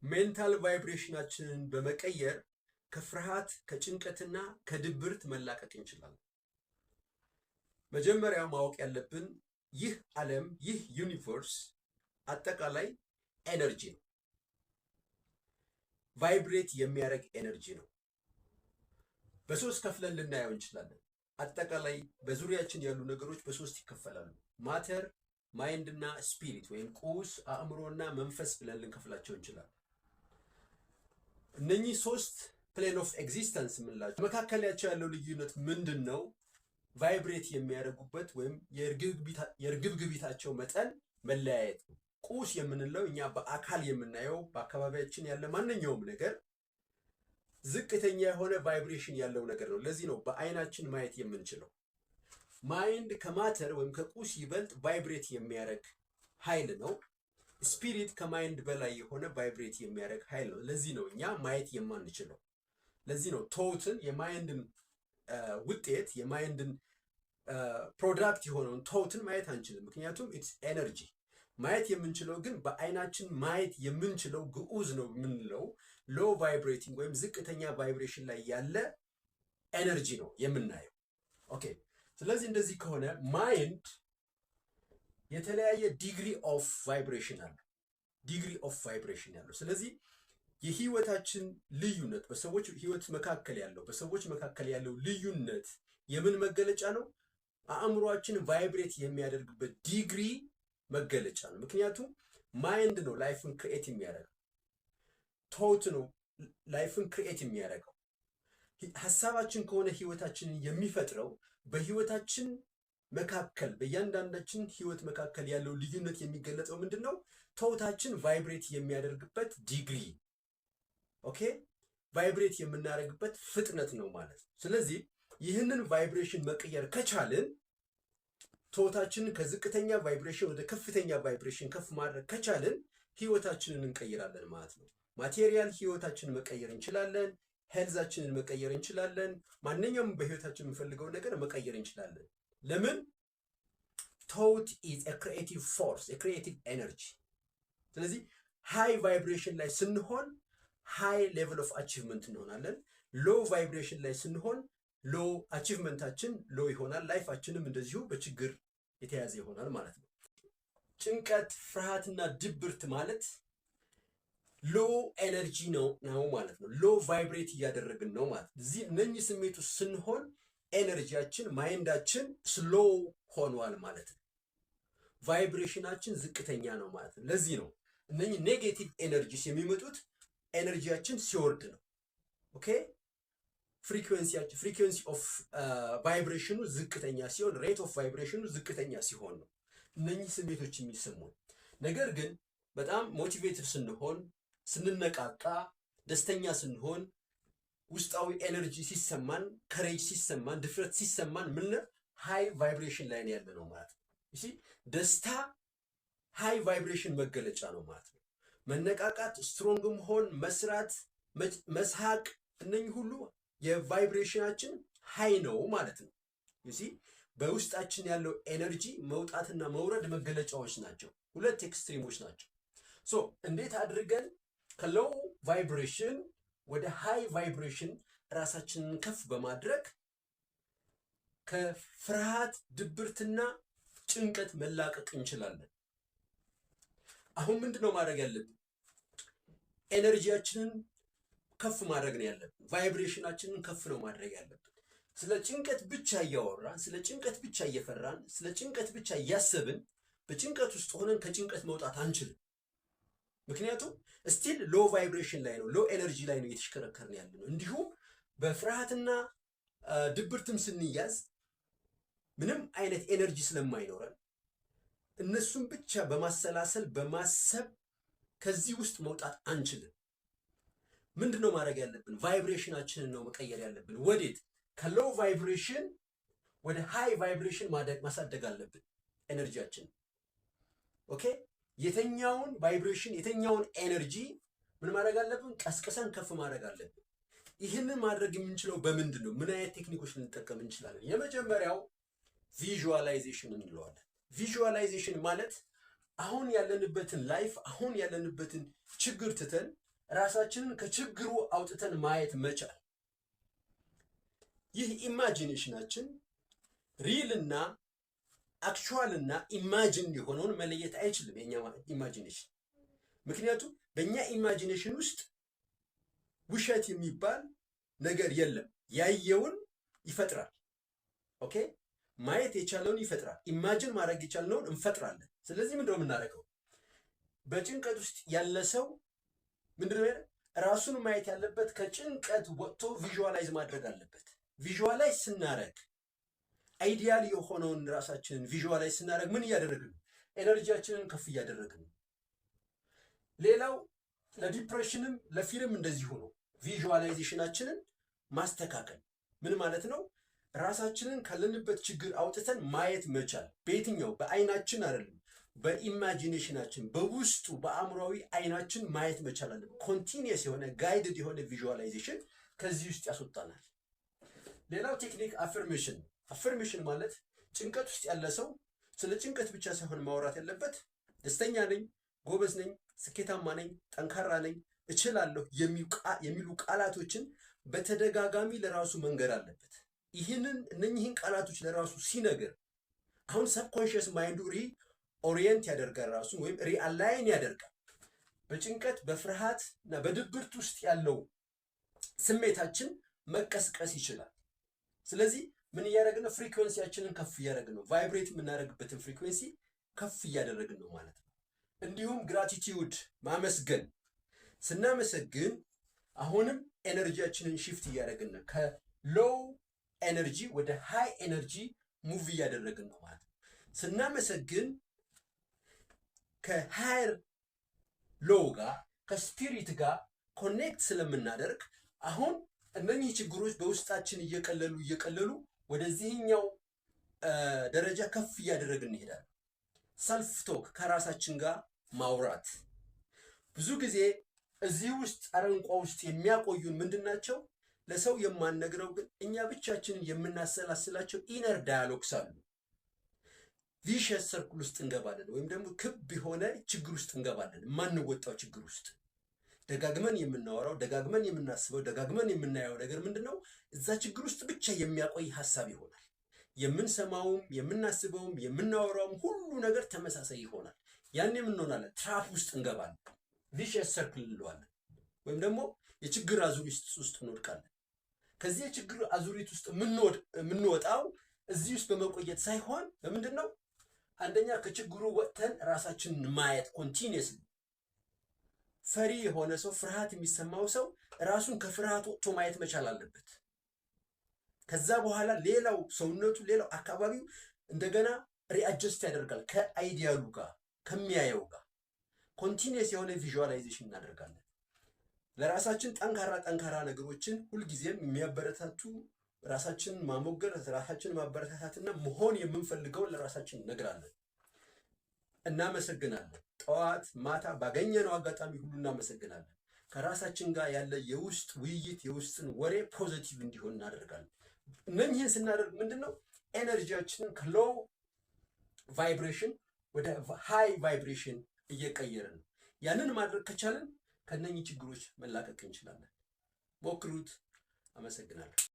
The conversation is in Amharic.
Mental vibration ኣችንን በመቀየር ከፍርሃት፣ ከጭንቀትና ከድብርት መላቀቅ እንችላለን። መጀመሪያ ማወቅ ያለብን ይህ ዓለም፣ ይህ universe አጠቃላይ energy ነው። Vibrate የሚያደርግ energy ነው። በሶስት ከፍለን ልናየው እንችላለን። አጠቃላይ በዙሪያችን ያሉ ነገሮች በሶስት ይከፈላሉ። Matter፣ mind እና spirit ወይም ቁስ፣ አእምሮና መንፈስ ብለን ልንከፍላቸው እንችላለን። እነኚህ ሶስት plane of existence የምንላቸው መካከላቸው ያለው ልዩነት ምንድን ነው? Vibrate የሚያደርጉበት ወይም የእርግብግቢታቸው መጠን መለያየት ነው። ቁስ የምንለው እኛ በአካል የምናየው በአካባቢያችን ያለ ማንኛውም ነገር ዝቅተኛ የሆነ vibration ያለው ነገር ነው። ለዚህ ነው በአይናችን ማየት የምንችለው። Mind ከ matter ወይም ከቁስ ይበልጥ vibrate የሚያደርግ ኃይል ነው። Spirit ከ mind በላይ የሆነ vibrate የሚያደርግ ኃይል ነው። ለዚህ ነው እኛ ማየት የማንችለው። ለዚህ ነው ቶትን የማይንድን ውጤት፣ የማይንድን ፕሮዳክት የሆነውን ቶትን ማየት አንችልም። ምክንያቱም it's energy። ማየት የምንችለው ግን፣ በአይናችን ማየት የምንችለው፣ ግዑዝ ነው የምንለው low vibrating ወይም ዝቅተኛ vibration ላይ ያለ energy ነው የምናየው። Okay፣ ስለዚህ እንደዚህ ከሆነ mind የተለያየ degree of vibration አለው። Degree of vibration ያለው፣ ስለዚህ የህይወታችን ልዩነት፣ በሰዎች መካከል ያለው ልዩነት የምን መገለጫ ነው? አእምሯችን vibrate የሚያደርግበት ዲግሪ መገለጫ ነው። ምክንያቱም mind ነው life ን create የሚያደርገው፣ thought ነው life ን create የሚያደርገው። ሀሳባችን ከሆነ ህይወታችንን የሚፈጥረው፣ በህይወታችን መካከል፣ በእያንዳንዳችን ህይወት መካከል ያለው ልዩነት የሚገለጸው ምንድን ነው? Thought ኣችን vibrate የሚያደርግበት degree፣ okay፣ vibrate የምናደርግበት ፍጥነት ነው ማለት ነው። ስለዚህ ይህንን vibration መቀየር ከቻልን፣ thought ኣችንን ከዝቅተኛ vibration ወደ ከፍተኛ vibration ከፍ ማድረግ ከቻልን ህይወታችንን እንቀይራለን ማለት ነው። Material ህይወታችንን መቀየር እንችላለን። Health ኣችንን መቀየር እንችላለን። ማንኛውም በህይወታችን የምንፈልገውን ነገር መቀየር እንችላለን። ለምን? Thought is a creative force, a creative energy። ስለዚህ high vibration ላይ ስንሆን high level of achievement እንሆናለን። Low vibration ላይ ስንሆን low achievement ኣችን low ይሆናል። Life ኣችንም እንደዚሁ በችግር የተያዘ ይሆናል ማለት ነው። ጭንቀት፣ ፍርሃትና ድብርት ማለት low energy ነው ማለት ነው። Low vibrate እያደረግን ነው ማለት ነው። እዚህ እነኚህ ስሜት ውስጥ ስንሆን energy ያችን፣ mind ኣችን slow ሆኗል ማለት ነው። Vibration ኣችን ዝቅተኛ ነው ማለት ነው። ለዚህ ነው እነኚህ negative energies የሚመጡት energy ያችን ሲወርድ ነው። Okay፣ frequency of vibration ኑ ዝቅተኛ ሲሆን፣ rate of vibration ኑ ዝቅተኛ ሲሆን ነው እነኚህ ስሜቶች የሚሰሙን። ነገር ግን በጣም motivated ስንሆን፣ ስንነቃቃ፣ ደስተኛ ስንሆን፣ ውስጣዊ energy ሲሰማን፣ courage ሲሰማን፣ ድፍረት ሲሰማን ምን high vibration ላይ ነው ያለነው ማለት ነው። ደስታ high vibration መገለጫ ነው ማለት ነው። መነቃቃት፣ strong መሆን፣ መስራት፣ መሳቅ፣ እነኚህ ሁሉ የ vibration ኣችን high ነው ማለት ነው። You see፣ በውስጣችን ያለው energy መውጣትና መውረድ መገለጫዎች ናቸው። ሁለት extreme ኦች ናቸው። So እንዴት አድርገን ከ low vibration ወደ high vibration ራሳችንን ከፍ በማድረግ ከፍርሃት፣ ድብርትና ጭንቀት መላቀቅ እንችላለን? አሁን ምንድን ነው ማድረግ ያለብን? Energy ያችንን ከፍ ማድረግ ነው ያለብን። Vibration ኣችንን ከፍ ነው ማድረግ ያለብን። ስለ ጭንቀት ብቻ እያወራን፣ ስለ ጭንቀት ብቻ እየፈራን፣ ስለ ጭንቀት ብቻ እያሰብን በጭንቀት ውስጥ ሆነን ከጭንቀት መውጣት አንችልም። ምክንያቱም still low vibration ላይ ነው፣ low energy ላይ ነው እየተሽከረከርን ያለነው። እንዲሁም በፍርሃትና ድብርትም ስንያዝ ምንም አይነት energy ስለማይኖረን እነሱን ብቻ በማሰላሰል፣ በማሰብ ከዚህ ውስጥ መውጣት አንችልም። ምንድን ነው ማድረግ ያለብን? Vibration ኣችንን ነው መቀየር ያለብን። ወዴት? ከ low vibration ወደ high vibration ማሳደግ አለብን energy ያችንን። Okay፣ የተኛውን vibration፣ የተኛውን energy ምን ማድረግ አለብን? ቀስቅሰን ከፍ ማድረግ አለብን። ይህንን ማድረግ የምንችለው በምንድን ነው? ምን አይነት technique ኦች ልንጠቀም እንችላለን? የመጀመሪያው visualization እንለዋለን። Visualization ማለት አሁን ያለንበትን life፣ አሁን ያለንበትን ችግር ትተን ራሳችንን ከችግሩ አውጥተን ማየት መቻል። ይህ imagination ኣችን real እና actual እና imagine የሆነውን መለየት አይችልም የኛ imagination። ምክንያቱም በእኛ imagination ውስጥ ውሸት የሚባል ነገር የለም። ያየውን ይፈጥራል። Okay፣ ማየት የቻለውን ይፈጥራል። Imagine ማድረግ የቻልነውን እንፈጥራለን። ስለዚህ ምንድነው የምናደርገው? በጭንቀት ውስጥ ያለ ሰው ምንድነው ራሱን ማየት ያለበት? ከጭንቀት ወጥቶ visualize ማድረግ አለበት። Visualize ስናደርግ፣ ideal የሆነውን ራሳችንን visualize ስናደርግ ምን እያደረግን ነው? Energy ያችንን ከፍ እያደረግን ነው። ሌላው ለ depression ም ለ fear ም እንደዚሁ ነው። Visualization ኣችንን ማስተካከል ምን ማለት ነው? ራሳችንን ካለንበት ችግር አውጥተን ማየት መቻል። በየትኛው? በአይናችን አይደለም፣ በ imagination ኣችን፣ በውስጡ በአእምሯዊ አይናችን ማየት መቻል አለብን። Continuous የሆነ guided የሆነ visualization ከዚህ ውስጥ ያስወጣናል። ሌላው technique affirmation። Affirmation ማለት ጭንቀት ውስጥ ያለ ሰው ስለ ጭንቀት ብቻ ሳይሆን ማውራት ያለበት ደስተኛ ነኝ፣ ጎበዝ ነኝ፣ ስኬታማ ነኝ፣ ጠንካራ ነኝ፣ እችላለሁ የሚሉ ቃላቶችን በተደጋጋሚ ለራሱ መንገር አለበት። ይህንን እነኚህን ቃላቶች ለራሱ ሲነግር አሁን subconscious mind ኡ reorient ያደርጋል ራሱን ወይም realign ያደርጋል። በጭንቀት፣ በፍርሃት እና በድብርት ውስጥ ያለው ስሜታችን መቀስቀስ ይችላል። ስለዚህ ምን እያደረግን ነው? Frequency ያችንን ከፍ እያደረግን ነው። Vibrate የምናደርግበትን frequency ከፍ እያደረግን ነው ማለት ነው። እንዲሁም gratitude፣ ማመስገን፣ ስናመሰግን አሁንም energy ያችንን shift እያደረግን ነው። ከ low energy ወደ high energy move እያደረግን ነው ማለት ነው። ስናመሰግን ከ higher law ጋር፣ ከ spirit ጋር connect ስለምናደርግ አሁን እነኚህ ችግሮች በውስጣችን እየቀለሉ እየቀለሉ ወደዚህኛው ደረጃ ከፍ እያደረግን እንሄዳለን። Self talk፣ ከራሳችን ጋር ማውራት። ብዙ ጊዜ እዚህ ውስጥ አረንቋ ውስጥ የሚያቆዩን ምንድን ናቸው? ለሰው የማንነግረው ግን እኛ ብቻችንን የምናሰላስላቸው inner dialogues አሉ። Vicious circle ውስጥ እንገባለን፣ ወይም ደግሞ ክብ የሆነ ችግር ውስጥ እንገባለን፣ የማንወጣው ችግር ውስጥ። ደጋግመን የምናወራው፣ ደጋግመን የምናስበው፣ ደጋግመን የምናየው ነገር ምንድን ነው? እዛ ችግር ውስጥ ብቻ የሚያቆይ ሀሳብ ይሆናል። የምንሰማውም፣ የምናስበውም፣ የምናወራውም ሁሉ ነገር ተመሳሳይ ይሆናል። ያኔ ምን እንሆናለን? Trap ውስጥ እንገባለን። Vicious circle እንለዋለን፣ ወይም ደግሞ የችግር አዙሪት ውስጥ እንወድቃለን። ከዚህ የችግር አዙሪት ውስጥ የምንወጣው እዚህ ውስጥ በመቆየት ሳይሆን በምንድን ነው? አንደኛ ከችግሩ ወጥተን ራሳችንን ማየት continuously። ፈሪ የሆነ ሰው፣ ፍርሃት የሚሰማው ሰው ራሱን ከፍርሃት ወጥቶ ማየት መቻል አለበት። ከዛ በኋላ ሌላው ሰውነቱ፣ ሌላው አካባቢው እንደገና readjust ያደርጋል ከ ideal ኡ ጋር፣ ከሚያየው ጋር። Continuous የሆነ visualization እናደርጋለን። ለራሳችን ጠንካራ ጠንካራ ነገሮችን ሁልጊዜም የሚያበረታቱ ራሳችንን ማሞገስ፣ ራሳችንን ማበረታታትና መሆን የምንፈልገውን ለራሳችን እነግራለን። እናመሰግናለን። ጠዋት ማታ ባገኘነው አጋጣሚ ሁሉ እናመሰግናለን። ከራሳችን ጋር ያለ የውስጥ ውይይት፣ የውስጥን ወሬ positive እንዲሆን እናደርጋለን። እነኝህን ስናደርግ ምንድን ነው? Energy ያችንን ከ low vibration ወደ high vibration እየቀየርን ነው። ያንን ማድረግ ከቻልን ከነኚህ ችግሮች መላቀቅ እንችላለን። ሞክሩት። አመሰግናለሁ።